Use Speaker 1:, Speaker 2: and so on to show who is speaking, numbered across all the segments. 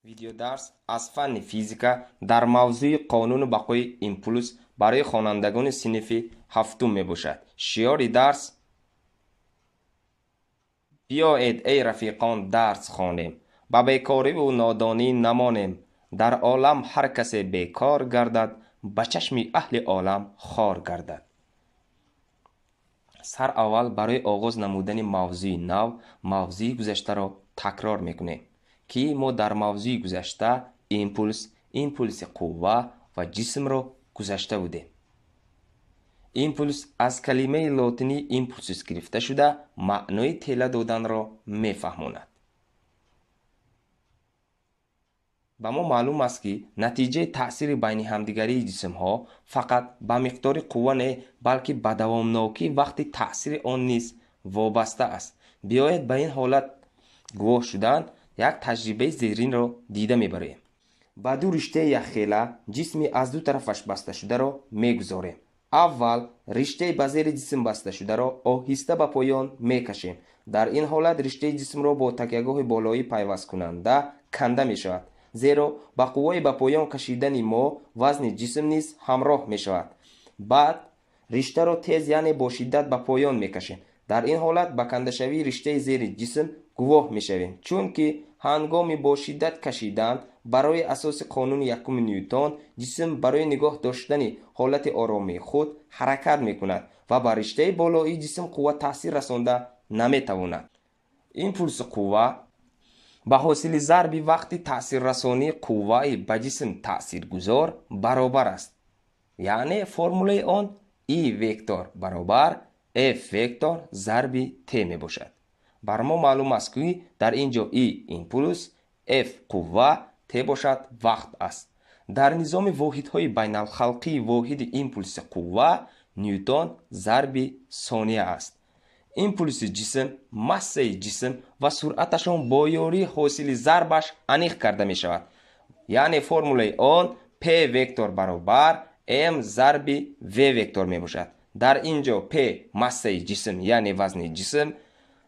Speaker 1: Видеодарс аз фанни физика дар мавзӯи қонуни бақои импулс барои хонандагони синфи ҳафтум мебошад. Шиори дарс: биёед, эй рафиқон, дарс хонем, ба бекориву нодонӣ намонем. Дар олам ҳар касе бекор гардад, ба чашми аҳли олам хор гардад. Сар аввал барои оғоз намудани мавзӯи нав мавзӯи гузаштаро такрор мекунем, ки мо дар мавзӯи гузашта импулс, импулси қувва ва ҷисмро гузашта будем. Импулс аз калимаи лотинӣ импулсус гирифта шуда, маънои тела доданро мефаҳмонад. Ба мо маълум аст, ки натиҷаи таъсири байни ҳамдигарии ҷисмҳо фақат ба миқдори қувва не, балки ба давомнокии вақти таъсири он низ вобаста аст. Биёед, ба ин ҳолат гувоҳ шудан як таҷрибаи зеринро дида мебарем. Ба ду риштаи якхела ҷисми аз ду тарафаш басташударо мегузорем. Аввал риштаи ба зери ҷисм басташударо оҳиста ба поён мекашем. Дар ин ҳолат риштаи ҷисмро бо такягоҳи болоӣ пайвасткунанда канда мешавад, зеро ба қувваи ба поён кашидани мо вазни ҷисм низ ҳамроҳ мешавад. Баъд риштаро тез, яъне бо шиддат ба поён мекашем. Дар ин ҳолат ба кандашавии риштаи зери ҷисм гувоҳ мешавем, чунки ҳангоми бо шиддат кашидан барои асоси қонуни якуми Нютон ҷисм барои нигоҳ доштани ҳолати оромии худ ҳаракат мекунад ва ба риштаи болоии ҷисм қувва таъсир расонда наметавонад. Импулси қувва ба ҳосили зарби вақти таъсиррасонии қувваи ба ҷисм таъсиргузор баробар аст. Яъне формулаи он И вектор баробар F вектор зарби T мебошад. Бар мо маълум аст, ки дар ин ҷо И импулс, F қувва, T бошад вақт аст. Дар низоми воҳидҳои байналхалқии воҳиди импулси қувва нютон зарби сония аст. Импулси ҷисм, массаи ҷисм ва суръаташон бо ёрии ҳосили зарбаш аниқ карда мешавад. Яъне формулаи он P вектор баробар M зарби V вектор мебошад. Дар ин ҷо P массаи ҷисм, яъне вазни ҷисм,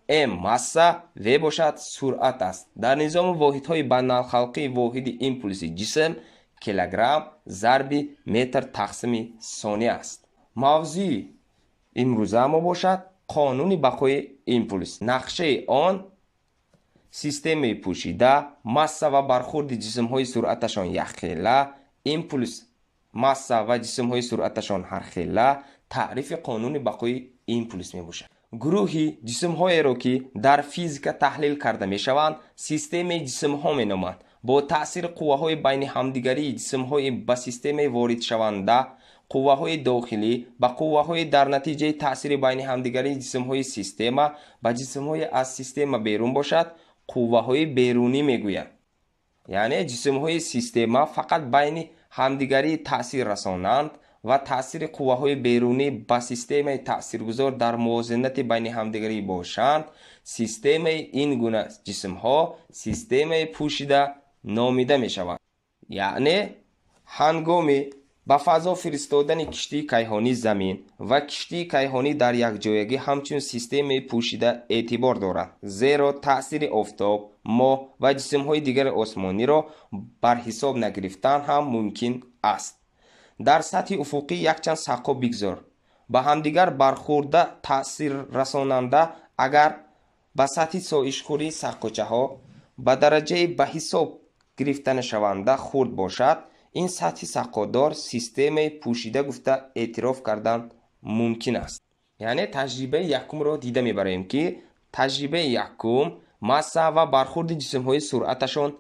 Speaker 1: M масса, V бошад суръат аст. Дар низоми воҳидҳои байналхалқии воҳиди импулси ҷисм килограмм зарби метр тақсими сония аст. Мавзӯи имрӯза мо бошад қонуни бақои импулс. Нақшаи он системаи пӯшида, масса ва бархурди ҷисмҳои суръаташон якхела, импулс, масса ва ҷисмҳои суръаташон ҳархела, таърифи қонуни бақои импулс мебошад. Гурӯҳи ҷисмҳоеро, ки дар физика таҳлил карда мешаванд, системаи ҷисмҳо меноманд. Бо таъсири қувваҳои байни ҳамдигарии ҷисмҳои ба системаи воридшаванда, қувваҳои дохилӣ ба қувваҳои дар натиҷаи таъсири байни ҳамдигарии ҷисмҳои система ба ҷисмҳои аз система берун бошад, қувваҳои берунӣ мегӯянд. Яъне ҷисмҳои система фақат байни ҳамдигарӣ таъсир расонанд ва таъсири қувваҳои берунӣ ба системаи таъсиргузор дар мувозинати байни ҳамдигарӣ бошанд, системаи ин гуна ҷисмҳо системаи пӯшида номида мешаванд. Яъне ҳангоми ба фазо фиристодани киштии кайҳонӣ Замин ва киштии кайҳонӣ дар якҷоягӣ ҳамчун системаи пӯшида эътибор доранд, зеро таъсири офтоб, моҳ ва ҷисмҳои дигари осмониро бар ҳисоб нагирифтан ҳам мумкин аст. Дар сатҳи уфуқӣ якчанд сақо бигзор. Ба ҳамдигар бархӯрда таъсиррасонанда агар ба сатҳи соишхӯрии сақочаҳо ба дараҷаи ба ҳисоб гирифтанашаванда хурд бошад, ин сатҳи сақодор системаи пӯшида гуфта эътироф кардан мумкин аст. Яъне таҷрибаи якумро дида мебарем, ки таҷрибаи якум масса ва бархурди ҷисмҳои суръаташон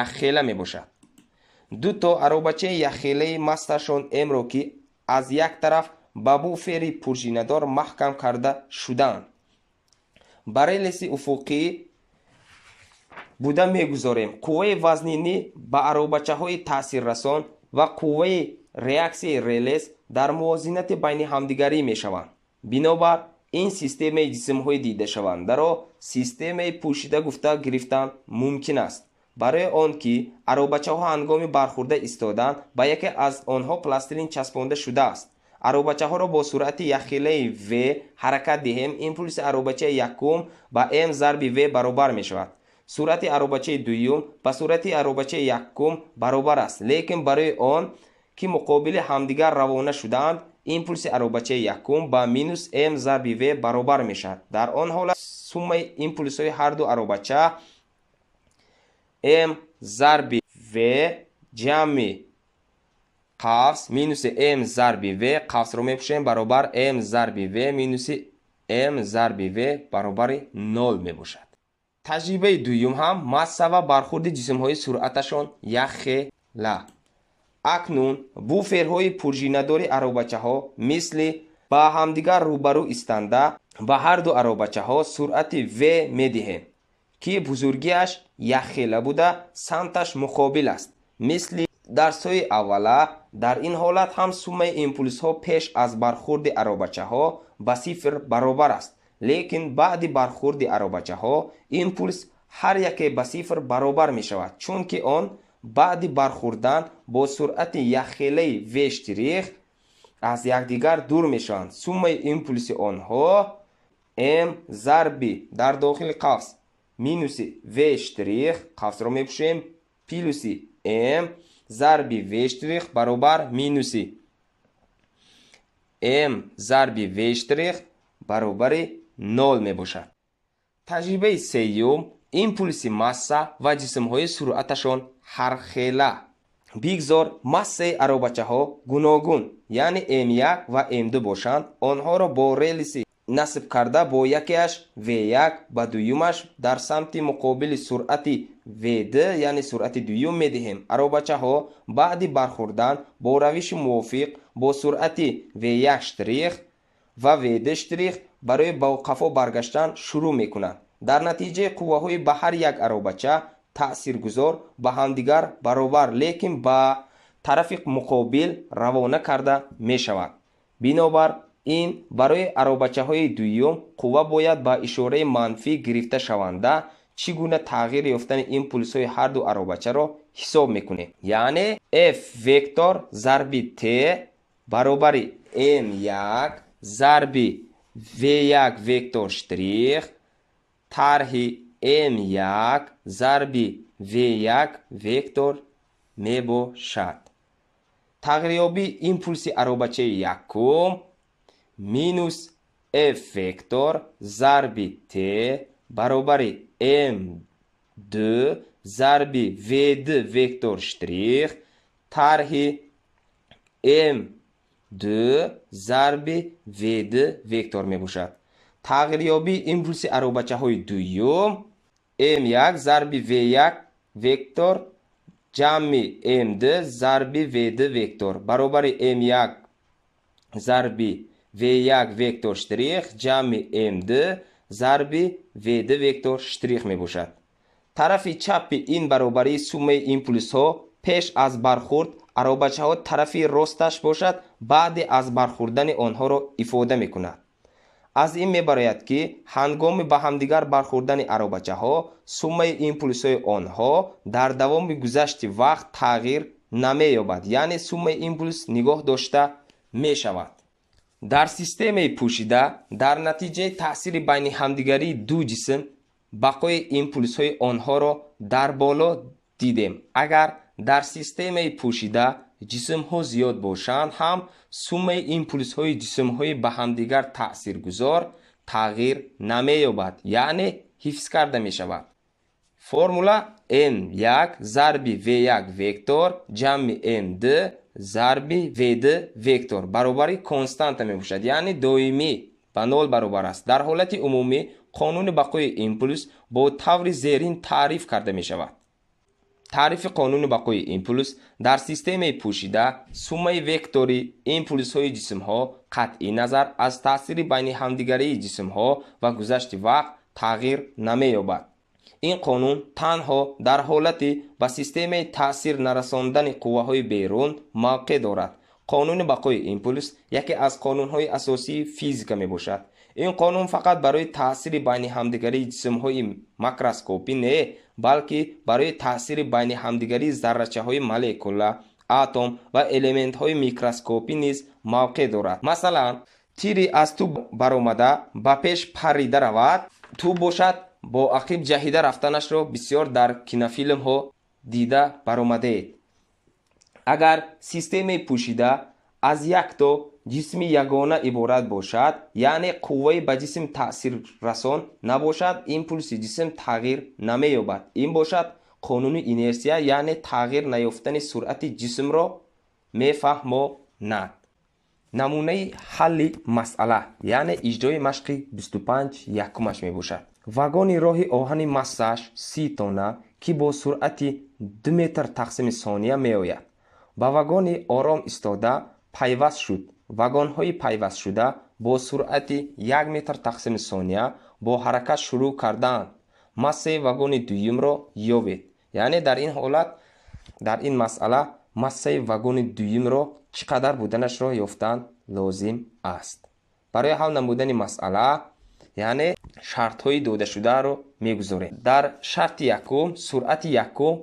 Speaker 1: якхела мебошад. Ду то аробачаи якхелаи массашон М-ро, ки аз як тараф ба буфери пуржинадор маҳкам карда шудаанд, ба релеси уфуқӣ буда мегузорем. Қувваи вазнинӣ ба аробачаҳои таъсиррасон ва қувваи реаксияи релес дар мувозинати байни ҳамдигарӣ мешаванд. Бинобар ин системаи ҷисмҳои дидашавандаро системаи пӯшида гуфта гирифтан мумкин аст. Барои он ки аробачаҳо ҳангоми бархӯрда истодан ба яке аз онҳо пластилин часпонда шудааст. Аробачаҳоро бо суръати якхелаи V ҳаракат диҳем, импулси аробачаи якум ба M зарби V баробар мешавад. Суръати аробачаи дуюм ба суръати аробачаи якум баробар аст, лекин барои он ки муқобили ҳамдигар равона шудаанд, импулси аробачаи якум ба минус м зарби в баробар мешавад. Дар он ҳолат суммаи импулсҳои ҳарду аробача м зарби в ҷамъи қавс минуси м зарби в қавсро мепӯшем баробар м зарби в минуси м зарби в баробари нол мебошад. Таҷрибаи дуюм ҳам масса ва бархурди ҷисмҳои суръаташон якхела. Акнун буферҳои пуржинадори аробачаҳо мисли ба ҳамдигар рӯбарӯ истанда ба ҳарду аробачаҳо суръати в медиҳем, ки бузургиаш якхела буда, самташ муқобил аст. Мисли дарсҳои аввала, дар ин ҳолат ҳам суммаи импулсҳо пеш аз бархурди аробачаҳо ба сифр баробар аст, лекин баъди бархурди аробачаҳо импулс ҳар яке ба сифр баробар мешавад, чунки он баъди бархурдан бо суръати якхелаи в штрих аз якдигар дур мешаванд. Суммаи импулси онҳо м зарби дар дохили қавс минуси в штрих қавсро мепӯшем плюси м зарби в штрих баробар минуси м зарби в штрих баробари нол мебошад. Таҷрибаи сеюм: импулси масса ва ҷисмҳои суръаташон ҳархела. Бигзор массаи аробачаҳо гуногун, яъне м1 ва м2 бошанд. Онҳоро бо релси насб карда бо якеаш в1, ба дуюмаш дар самти муқобили суръати в2, яъне суръати дуюм медиҳем. Аробачаҳо баъди бархурдан бо равиши мувофиқ бо суръати в1 штрих ва в2 штрих барои ба қафо баргаштан шурӯъ мекунанд. Дар натиҷаи қувваҳои ба ҳар як аробача таъсиргузор ба ҳамдигар баробар, лекин ба тарафи муқобил равона карда мешавад. Бинобар ин барои аробачаҳои дуюм қувва бояд ба ишораи манфӣ гирифта шаванда. Чӣ гуна тағйир ёфтани импулсҳои ҳарду аробачаро ҳисоб мекунем? Яъне f вектор зарби t баробари m1 зарби v1 вектор штрих тарҳи m1 зарби v1 вектор мебошад. Тағйирёбии импулси аробачаи якум минус f вектор зарби t баробари m2 зарби v2 вектор штрих тарҳи m2 зарби v2 вектор мебошад. Тағйирёбии импулси аробачаҳои дуюм m1 зарби v1 вектор ҷамъи m2 зарби v2 вектор баробари m1 зарби v1 вектор штрих ҷамъи m2 зарби v2 вектор штрих мебошад. Тарафи чапи ин баробарии суммаи импулсҳо пеш аз бархурд аробачаҳо, тарафи росташ бошад, баъди аз бархурдани онҳоро ифода мекунад. Аз ин мебарояд, ки ҳангоми ба ҳамдигар бархурдани аробачаҳо суммаи импулсҳои онҳо дар давоми гузашти вақт тағйир намеёбад, яъне суммаи импулс нигоҳ дошта мешавад. Дар системаи пӯшида дар натиҷаи таъсири байни ҳамдигарии ду ҷисм бақои импулсҳои онҳоро дар боло дидем. Агар дар системаи пӯшида ҷисмҳо зиёд бошанд ҳам, суммаи импулсҳои ҷисмҳои ба ҳамдигар таъсиргузор тағйир намеёбад, яъне ҳифз карда мешавад. Формула: m1 зарби v1 вектор ҷамъи m2 зарби v2 вектор баробари константа мебошад, яъне доимӣ ба нол баробар аст. Дар ҳолати умумӣ қонуни бақои импулс бо таври зерин таъриф карда мешавад. Таърифи қонуни бақои импулс: дар системаи пӯшида суммаи вектори импулсҳои ҷисмҳо қатъи назар аз таъсири байни ҳамдигарии ҷисмҳо ва гузашти вақт тағйир намеёбад. Ин қонун танҳо дар ҳолати ба системаи таъсир нарасондани қувваҳои берун мавқеъ дорад. Қонуни бақои импулс яке аз қонунҳои асосии физика мебошад. Ин қонун фақат барои таъсири байни ҳамдигарии ҷисмҳои макроскопӣ не, балки барои таъсири байни ҳамдигарии заррачаҳои молекула, атом ва элементҳои микроскопӣ низ мавқеъ дорад. Масалан, тири аз тӯб баромада ба пеш парида равад, тӯб бошад. Бо ақиб ҷаҳида рафтанашро бисёр дар кинофилмҳо дида баромадед. Агар системаи пӯшида аз якто ҷисми ягона иборат бошад, яъне қувваи ба ҷисм таъсиррасон набошад, импулси ҷисм тағйир намеёбад. Ин бошад қонуни инерсия, яъне тағйир наёфтани суръати ҷисмро мефаҳмонад. Намунаи ҳалли масъала, яъне иҷрои машқи 25 якумаш мебошад. Вагони роҳи оҳани массааш 30 тонна, ки бо суръати 2 метр тақсими сония меояд, ба вагони ором истода пайваст шуд. Вагонҳои пайвастшуда бо суръати 1 метр тақсими сония бо ҳаракат шурӯъ кардаанд. Массаи вагони дуюмро ёбед. Яъне дар ин ҳолат, дар ин масъала массаи вагони дуюмро чӣ қадар буданашро ёфтан лозим аст. Барои ҳал намудани масъала, яъне шартҳои додашударо мегузорем. Дар шарти якум суръати якум,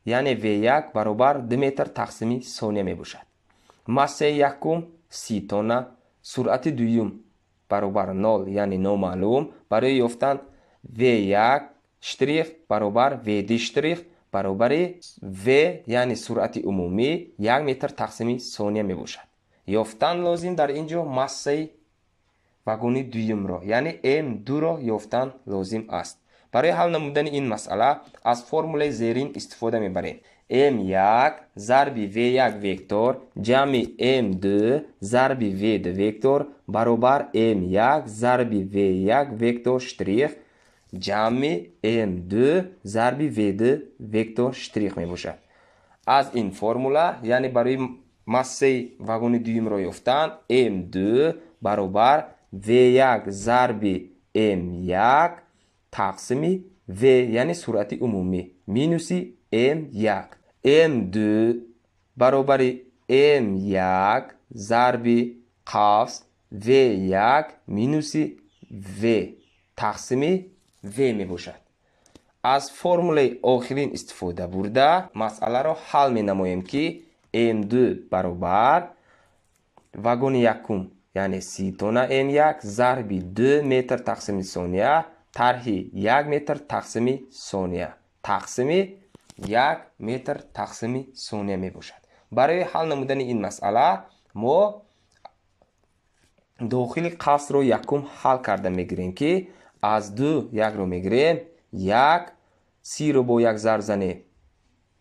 Speaker 1: яъне v1 баробар 2 метр тақсими сония мебошад. Массаи якум 30 тонна, суръати дуюм баробар 0, яъне номаълум. Барои ёфтан v1 штрих баробар v2 штрих баробари v, яъне суръати умумӣ 1 метр тақсими сония мебошад. Ёфтан лозим дар ин ҷо массаи вагони дуюмро, яъне м2-ро ёфтан лозим аст. Барои ҳал намудани ин масъала аз формулаи зерин истифода мебарем: м1 зарби v1 вектор ҷамъи м2 зарби v2 вектор баробар м1 зарби v1 вектор штрих ҷамъи м2 зарби v2 вектор штрих мебошад. Аз ин формула, яъне барои массаи вагони дуюмро ёфтан, м2 баробар v1 зарби м1 тақсими v, яъне суръати умумӣ, минуси м1. М2 баробари м1 зарби қавс v1 минуси v тақсими v мебошад. Аз формулаи охирин истифода бурда масъаларо ҳал менамоем, ки м2 баробар вагони якум, яъне 30 тонна м1 зарби 2 метр тақсими сония тарҳи 1 метр тақсими сония тақсими 1 метр тақсими сония мебошад. Барои ҳал намудани ин масъала мо дохили қавсро якум ҳал карда мегирем, ки аз ду якро мегирем, як, 30-ро бо як зарб занем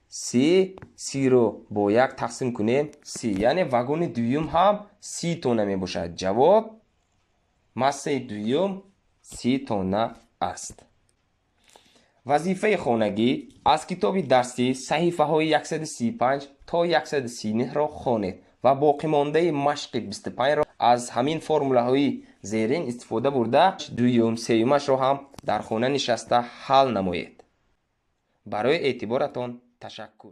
Speaker 1: 30, 30-ро бо як тақсим кунем 30, яъне вагони дуюм ҳам 30 тонна мебошад. Ҷавоб: массаи дуюм 30 тонна аст. Вазифаи хонагӣ: аз китоби дарсӣ саҳифаҳои 135 то 139-ро хонед ва боқимондаи машқи 25-ро аз ҳамин формулаҳои зерин истифода бурда дуюм, сеюмашро ҳам дар хона нишаста ҳал намоед. Барои эътиборатон ташаккур.